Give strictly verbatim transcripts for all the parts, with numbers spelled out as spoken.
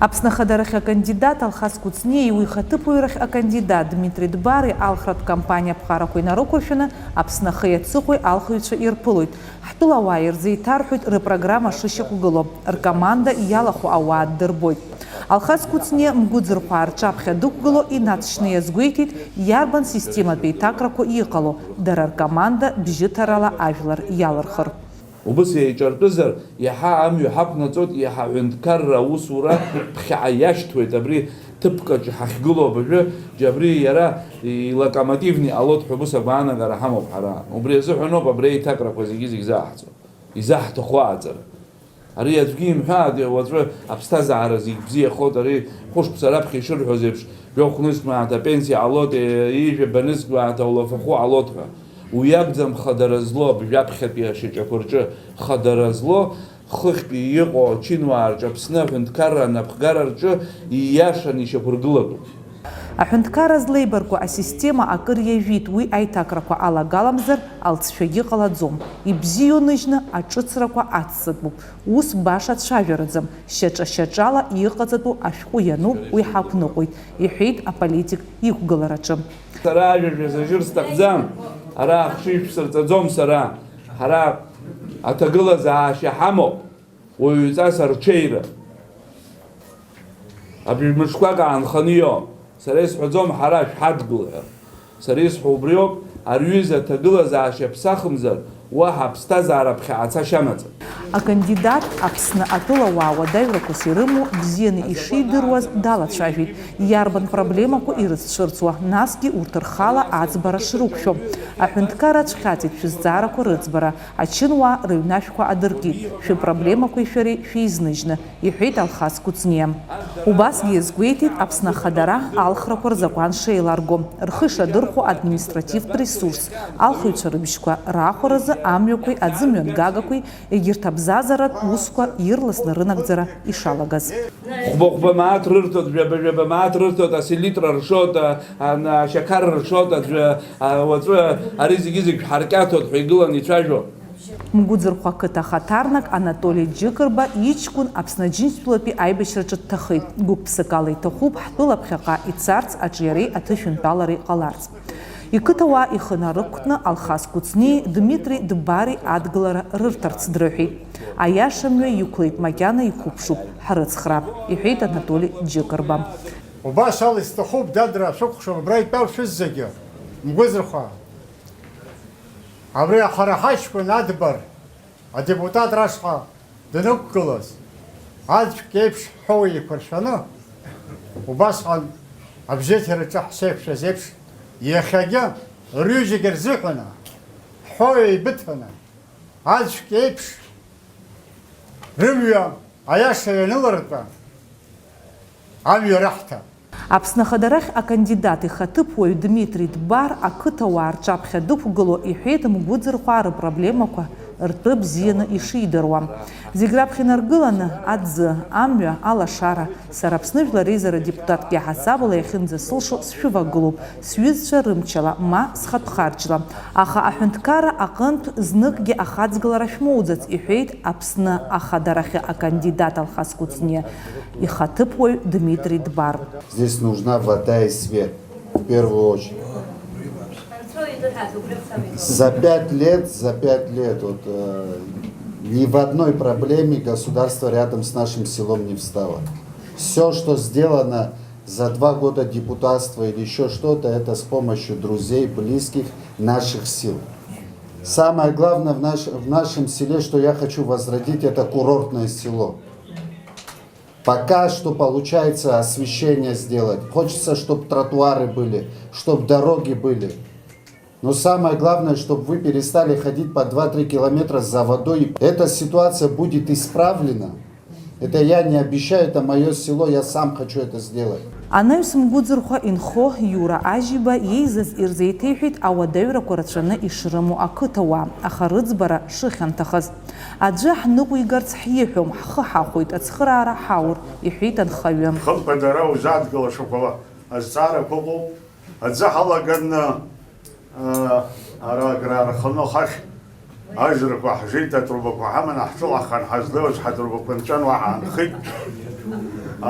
Аԥсны Ахадарахь акандидат Алхас Кәыҵниеи уи ихаҭыԥуаҩрахь акандидат Дмитри Дбари алхратә кампаниа аԥҟарақәа инарықәыршәаны Аԥсны ахи аҵыхәеи алхыҩцәа ирԥылоит. Ҳтәылауаа ирзеиҭарҳәоит рыпрограмма шышьақәгылоу, ркоманда иалахәу ауаа ддырбоит. Алхас Кәыҵниа Мгәыӡырхәаа рҿаԥхьа дықәгыло инаҵшьны иазгәеиҭеит, иарбан систематә еиҭакрақәа иҟало, дара ркоманда бжьыҭарала ажәлар иалырхыр. Убыс еиҿартәызар, иаҳа амҩа ҳақәнаҵоит, иаҳа аҳәынҭқарра аусура ԥхьаҟа иашьҭуеит, абри ҭыԥк аҿы ҳахьгылоу абыржәы, џьа абри иара илокомотивны иҟалоит ҳәа убыс агәаанагара ҳамоуп ҳара. Убри азыҳәаноуп абри аиҭакрақәа зегьы-зегь заҳҵо, изаҳҭаху аҟаҵара. Ари аӡәгьы имҳәааит, уаҵәы аԥсҭазаара зегь бзиахоит, ари хәышықәса раԥхьа ишырҳәоз еиԥш, жәохә нызқь мааҭ апенсиа ҟалоит, ҩажәа нызқь мааҭ аулафахәы ҟалоит ҳәа. Уи акәӡам хадара злоу, абжәаԥхьатәи ашьаҿақәа рҿы хадара злоу, хыхьтәи иҟоу ачынуаа рҿы Аԥсны аҳәынҭқарра анапхгара рҿы ииашаны ишьақәыргылатәуп. Аҳәынҭқарра злеибарку асистема акыр иажәит, уи аиҭакрақәа алагаламзар, алҵшәагьы ҟалаӡом. Ибзиоу ныжьны аҿыцрақәа ацҵатәуп. Ус баша цәажәараӡам, шьаҿа-шьаҿала иҟаҵатәу ашәҟәы иануп, уи ҳақәныҟәоит, иҳәеит аполитик иқәгылараҿы. Сара ажәа шәазыжьыр сҭахӡам, ара ахшыҩ шәсырҵаӡом сара, ҳара аҭагылазаашьа ҳамоуп, уаҩҵас арҽеира. Абжьмыҿқәак аанханы иоуам. Сара исҳәаӡом ҳара шәҳадгыл ҳәа. Сара исҳәо убриоуп, ари ҩыза аҭагылазаашьа ԥсахымзар, уаҳа аԥсҭазаара ԥхьаҟа цашьа амаӡам. Акандидат Аԥсны атәылауаа уадаҩрақәас ирымоу бзианы ишидыруаз далацәажәеит, иарбан проблемақәа ирызцәырҵуа, насгьы урҭ рхала аӡбара шрықәшәо. Аҳәынҭқарра цәхьаҵит шәызҵаарақәа рыӡбара, ачынуаа рыҩнашәқәа адыркит, шәыпроблемақәеи шәареи шәеизныжьны, иҳәеит Алхас Кәыҵниа. Убасгьы иазгәеиҭеит Аԥсны Ахадара алхрақәа рзакәан шеиларго, рхы ишадырхәо административтә ресурс, алхыҩцәа рыбжьқәа раахәаразы амҩақәеи аӡымҩангагақәеи, егьырҭ абзазаратә усқәа ирласны рынагӡара ишалагаз. Хәба-хәба мааҭ рырҭоит, жәаба-жәаба мааҭ рырҭоит, аселитра ршоит, а, ан-, ашьақар ршоит, аӡәы, а, уаҵәы ари зегьы-зегь шәҳаркьаҭоит ҳәа игылан ицәажәо. Мгәыӡырхәа ақыҭа ахаҭарнак Анатоли Џьыкырба иҷкәын Аԥсны Аџьынџьтәылатәи аибашьраҿы дҭахеит. Гәык-ԥсыкала иҭахуп ҳтәыла ԥхьаҟа ицарц, аҿиареи аҭышәынтәалареи ҟаларц. Иқыҭауаа ихы нарықәкны Алхас Кәыҵниеи Дмитри Дбари адгылара рырҭарц дрыҳәеит. Аиаша мҩа иқәлеит, макьана иқәыԥшуп ҳрыцхраап, иҳәеит Анатоли Џьыкырба. Убас ала исҭахуп, дадраа, шәыкәхшоуп, абра итәоу шәызегьы, Мгәыӡырхәа. Абри ахара ҳаҷкәын Адбар адепутат рашҟа данықәгылаз, аӡәк еиԥш ҳәоу еиқәыршәаны, убасҟан абжьыҭараҿы ҳшеиқәшәаз еиԥш, иахьагьы рҩыџьагьы рзыҳәаны, ҳәоу еибыҭаны, аӡәк еиԥш рымҩа аиаша ианылартә амҩа раҳҭап. Аԥсны Ахадарахь акандидат ихаҭыԥуаҩ Дмитри Дбар ақыҭауаа рҿаԥхьа дықәгыло иҳәеит Мгәыӡырхәаа рыпроблемақәа ртәы бзианы ишидыруа. Зегь раԥхьа инаргыланы, аӡы, амҩа, алашара, сара Аԥсны Жәлар Реизара депутатк иаҳасабала иахьынӡасылшо сшәывагылоуп, сҩызцәа рымчала, ма схатә харџьла. Аха аҳәынҭқарра аҟынтә зныкгьы ахаҵгылара шәмоуӡац, иҳәеит Аԥсны Ахадарахьы акандидат Алхас Кәыҵниа ихаҭыԥуаҩ Дмитри Дбар. Здесь нужна вода и свет, в первую очередь. За пять лет, за пять лет, вот, э, ни в одной проблеме государство рядом с нашим селом не встало. Все, что сделано за два года депутатства или еще что-то, это с помощью друзей, близких, наших сил. Самое главное в наш-, в нашем селе, что я хочу возродить, это курортное село. Пока что получается освещение сделать. Хочется, чтоб тротуары были, чтоб дороги были. Но самое главное, чтоб вы перестали ходить по два-три километра за водой. Эта ситуация будет исправлена. Это я не обещаю, это моё село, я сам хочу это сделать. Анаҩс Мгәыӡырхәа инхо Иура Ажьиба иеизаз ирзеиҭеиҳәеит ауадаҩрақәа рацәаны ишрымоу ақыҭауаа, аха рыӡбара шыхьанҭахаз. Аӡәы ҳныҟәигарц ҳиҳәом, ҳхы ҳахәоит, ацхыраара ҳаур, иҳәеит анхаҩы. Хымԥада ара узадгылашақәала азҵаарақәа ыҟоуп. Аӡы ҳалаганы, аа, ара агра арханы ахахь ажрақәа ҳжит, атрубақәа ҳаманы ҳҿылахан, ҳазлеиуаз ҳатрубақәа нҵәан, уаҳа ҳаанхеит.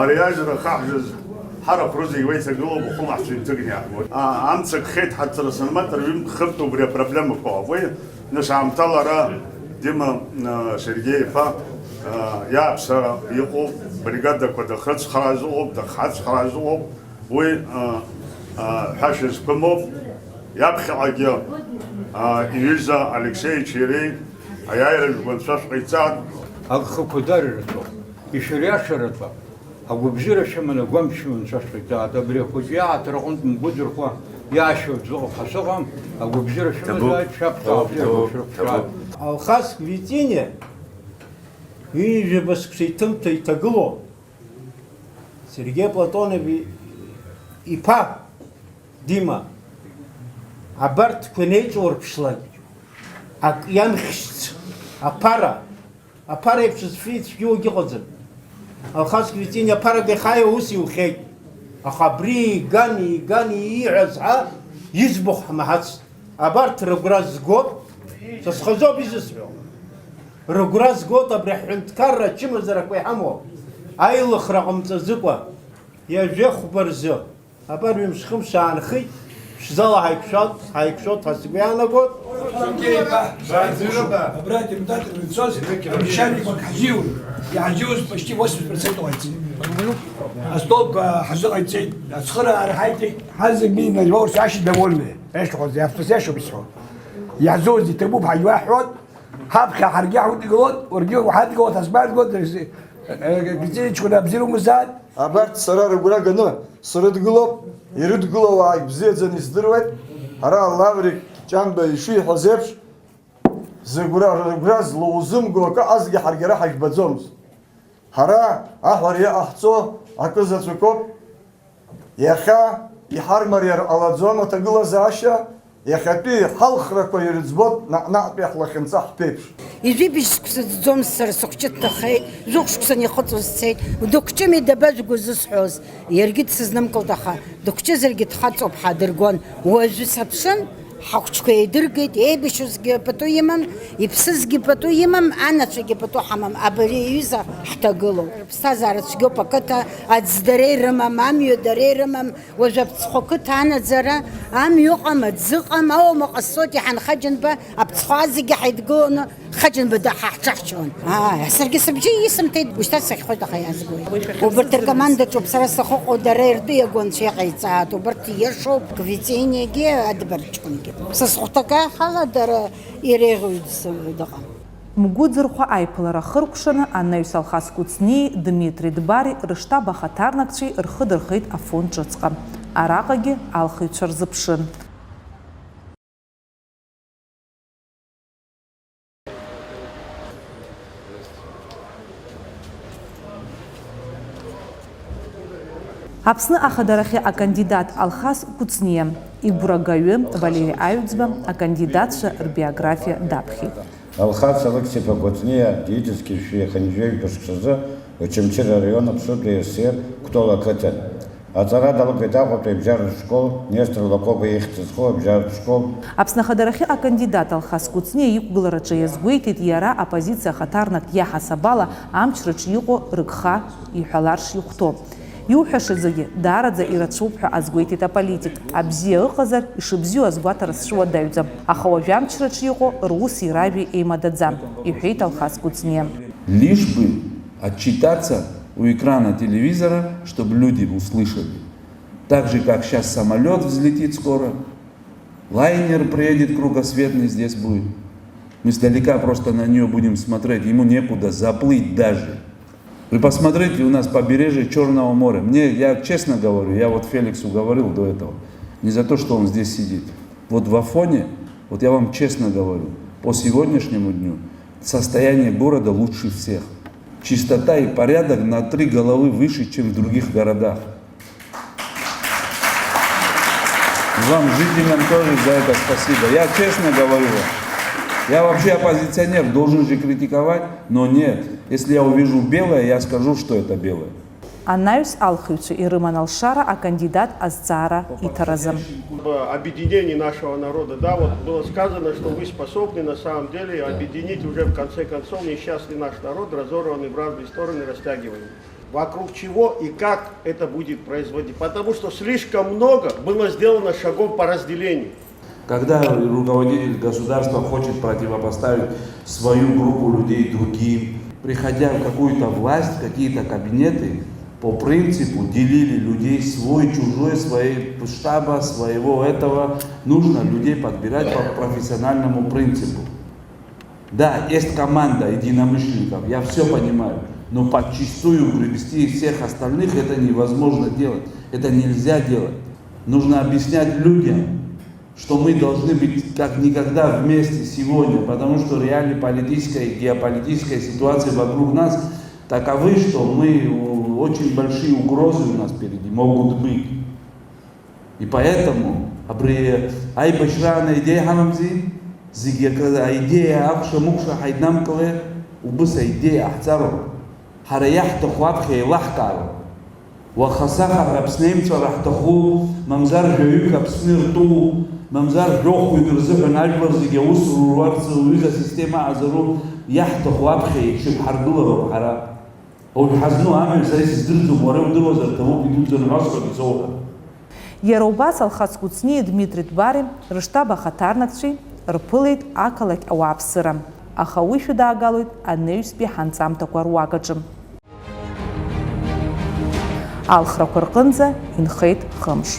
Ари аизара ахаҳжаз ҳарахә рызегь уа иҭагылоуп, ухы лаҳәцәа инҭыгны иаҳгоит. А, амца кхеит ҳацрасанматр ҩынтә-хынтә убри апроблемақәа ыҟоуп. Уи, нас, аамҭала ара Дима, а, Сергеи-иԥа, а, иааԥса иҟоуп, бригадақәа дахрыцхрааз ыҟоуп, дахҳацхрааз ыҟоуп. Уи, а, а, ҳәашьа зқәым ауп. Иаԥхьаҟагьы, а, иҩыза Алексеич иареи аиааира жәба нцәа шәҟаиҵааит. Агхақәа дара ирацәоуп, ишәыриашаратәа. Агәабзиара шәыманы агәамч шәыманы шәашәҳәаӡааит. Абри ахәыҷы иааҭра аҟынтә мгәыӡырхуа иаашьоу аӡә ыҟоуп ҳәа сыҟам. Агәабзиара шәымазааит, шәаԥхьа ҭабуп, абзиара ҭабуп, шәрықәшәааит. Ҭабуп. Алхас Квитиниа ҩажәаба шықәса иҭымҭа иҭагылоу Сергеи Платонов иԥа Дима, абарҭқәа инеиҿаурԥшлак, ак иамхьшьц, аԥара, аԥара еиԥш зфҩы ицәгьоугьы ыҟаӡам. Алхас Квитиниа аԥарак иахьааиуа ус иухьеит. Аха абри иган, иган ииҳәаз ҳәа иӡбахә ҳмаҳацт. Абарҭ рыгәра згоит, са схазоуп изысҳәо. Рыгәра згоит абри ҳҳәынҭқарра ачымазарақәа иҳамоу, аилыхра ҟамҵаӡыкәа, ҩажәи хәба рзы. Абар ҩымш-хымш аанхеит, ԥшӡала ҳаиқәшәоит, ҳаиқәшәоит ҳәа сгәы иаанагоит. Абра адепутат рыцоз обещаниақәак ҳазиуит, иаҳзиуз почти восемьдесят процентов ҟаиҵеит. Астолбқәа ҳазыҟаиҵеит, ацхыраара ҳаиҭеит. Ҳазегьы инажәлоу сашьа довольны, ешьҭахәыз иафтәыз иашоуп исҳәо. Иаҳзуз иҭабуп ҳажәлаҳәот, ҳаԥхьа ҳаргьы ҳудгылот, уаргьы уҳадгылот, ҳазбадгылот, э, э, Квитиниа ҷкәына абзиара умазааит. Абарҭ сара рыгәра ганы срыдгылоуп, ирыдгылоу ааигәа бзиаӡаны издыруеит. Ҳара Лаврик Ҷанба ишиҳәаз еиԥш, зыгәра, рыгәра злоузымго акы азгьы ҳаргьы ара ҳажәбаӡомызт. Ҳара аҳәара иҟаҳҵо акы заҵәыкоуп. Иахьа иҳармариар ҟалаӡом аҭагылазаашьа, иахьатәи ҳалхрақәа ирыӡбоит наҟ-наҟтәи ҳлахьынҵа ҳԥеиԥш. Ижәибжь шықәса ӡӡомызт сара сыхәҷы дҭахеит, жәохә шықәса анихыҵуаз цеит, дықәҷыми дабажәго зысҳәоз, иаргьы дсызнымкылт, аха дықәҷызаргьы дхаҵоуп ҳәа дыргон. Уажәы саԥшын, ҳахәҷқәа еидыргеит, еибашьуазгьы пату имам, иԥсызгьы пату имам, анацәагьы пату ҳамам, абри аҩыза ҳҭагылоуп. Ԥсҭазаара цәгьоуп ақыҭа, аӡ дара ирымам, амҩа дара ирымам, уажә аԥҵхәа қыҭа анаӡара, амҩа ыҟам, аӡы ыҟам, ауама ҟасҵоит, иҳанхаџьынба, аԥҵхәа зегьы ҳаидгыланы хаџьынба даҳаҳҿаҳчон. Аа, саргьы сыбжьы исымҭеит, ушьҭа сахьхоит, аха иаазгоит. Убарҭ ркомандаҿоуп сара сахьыҟоу, дара иртәы иагоу анцәа иҟаиҵааит, убарҭ иашоуп, Квитиниагьы Адбарҷкәынгьы. Са схәҭакы ахала дара иреиӷьу дыҟам. Мгәыӡырхәа аиԥылара ахыркәшаны анаҩс Алхас Кәыҵниеи Дмитри Дбари рыштаб ахаҭарнакцәеи рхы дырхеит Афон ҿыцҟа. Араҟагьы алхыҩцәа рзыԥшын. Аԥсны ахадарахьы акандидат Алхас Кәыҵниа, игәрагаҩы Валери Аҩӡба акандидатцәа рбиографиа даԥхьеит. Алхас Алықьса-иԥа Кәыҵниа диидызгьы шәи хынҩажәи жәба шықәсазы Очамчыра араион Аԥсытәи СССР Кәтол ақыҭан. Аҵара далагеит Аҟәатәи абжьаратә школ, Нестор Лакоба ихьӡ зху абжьаратә школ. Аԥсны ахадарахьы акандидат Алхас Кәыҵниа иқәгылараҿы иазгәеиҭеит иара аппозициа ахаҭарнак иаҳасабала амчраҿы иҟоу рыгха иҳәалар шихәҭоу. Иуҳәаша зегьы даараӡа ирацәоуп ҳәа азгәеиҭеит аполитик. Абзиа ыҟазар, ишыбзиоу азгәаҭара сцәыуадаҩӡам, аха уажәы амчраҿы иҟоу рус иаражәи еимадаӡам, иҳәеит Алхас Кәыҵниа. Лишь бы отчитаться у экрана телевизора, чтобы люди услышали. Так же, как щас самолёт взлетит скоро, лайнер проедет кругосветный здесь будет. Мы сдалека просто на неё будем смотреть, ему некуда заплыть даже. Вы посмотрите, у нас побережье Чёрного моря. Мне, я честно говорю, я вот Феликсу говорил до этого, не за то, что он здесь сидит. Вот в Афоне, вот я вам честно говорю, по сегодняшнему дню состояние города лучше всех. Чистота и порядок на три головы выше, чем в других городах. И вам, жителям, тоже за это спасибо. Я честно говорю вам. Я вообще оппозиционер, должен же критиковать, но нет. Если я увижу белое, я скажу, что это белое. Анаҩс алхыҩцәа ирыман алшара акандидат азҵаара иҭаразы. Объединение нашего народа, да, вот было сказано, что вы способны на самом деле объединить уже в конце концов несчастный наш народ, разорванный в разные стороны, растягиваемый. Вокруг чего и как это будет производить? Потому что слишком много было сделано шагов по разделению. Когда руководитель государства хочет противопоставить свою группу людей другим, приходя в какую-то власть, в какие-то кабинеты, по принципу делили людей свой, чужой, своей штаба, своего этого. Нужно людей подбирать по профессиональному принципу. Да, есть команда единомышленников, я все понимаю, но подчистую гребсти всех остальных это невозможно делать, это нельзя делать. Нужно объяснять людям, что мы должны быть как никогда вместе сегодня, потому что реалии политической и геополитической ситуации вокруг нас таковы, что мы очень большие угрозы у нас впереди могут быть. И поэтому абри аибашьраан аидеиа ҳамамзи, зегьы акы аидеиа акәша-мыкәша ҳаиднамкылар, убыс аидеиа ҟаҳҵароуп. Ҳара иаҳҭаху аԥхьа еилаҳкаароуп. Уаха сахар Аԥсны аимҵәара ҳҭаху, мамзар жәаҩык Аԥсны иртәу, мамзар жәохәҩык рзыҳәан ажәлар зегьы аус рурц лҩыза асистема аазыру иаҳҭаху аԥхьа еиҿыԥҳаргылароуп ҳара. Ауаҩ ҳазну амҩа са исыздырӡом, уара иудыруазар ҭабуп, идуӡӡаны ҳәа сҳәоит исоуҳәар. Иара убас Алхас Кәыҵниеи Дмитри Дбари рыштаб ахаҭарнакцәеи рԥылеит ақалақь ауааԥсыра, аха уи шәыдаагалоит анаҩстәи ҳанҵамҭақәа руагаҿы. Алхрақәа рҟынӡа инхеит хымш.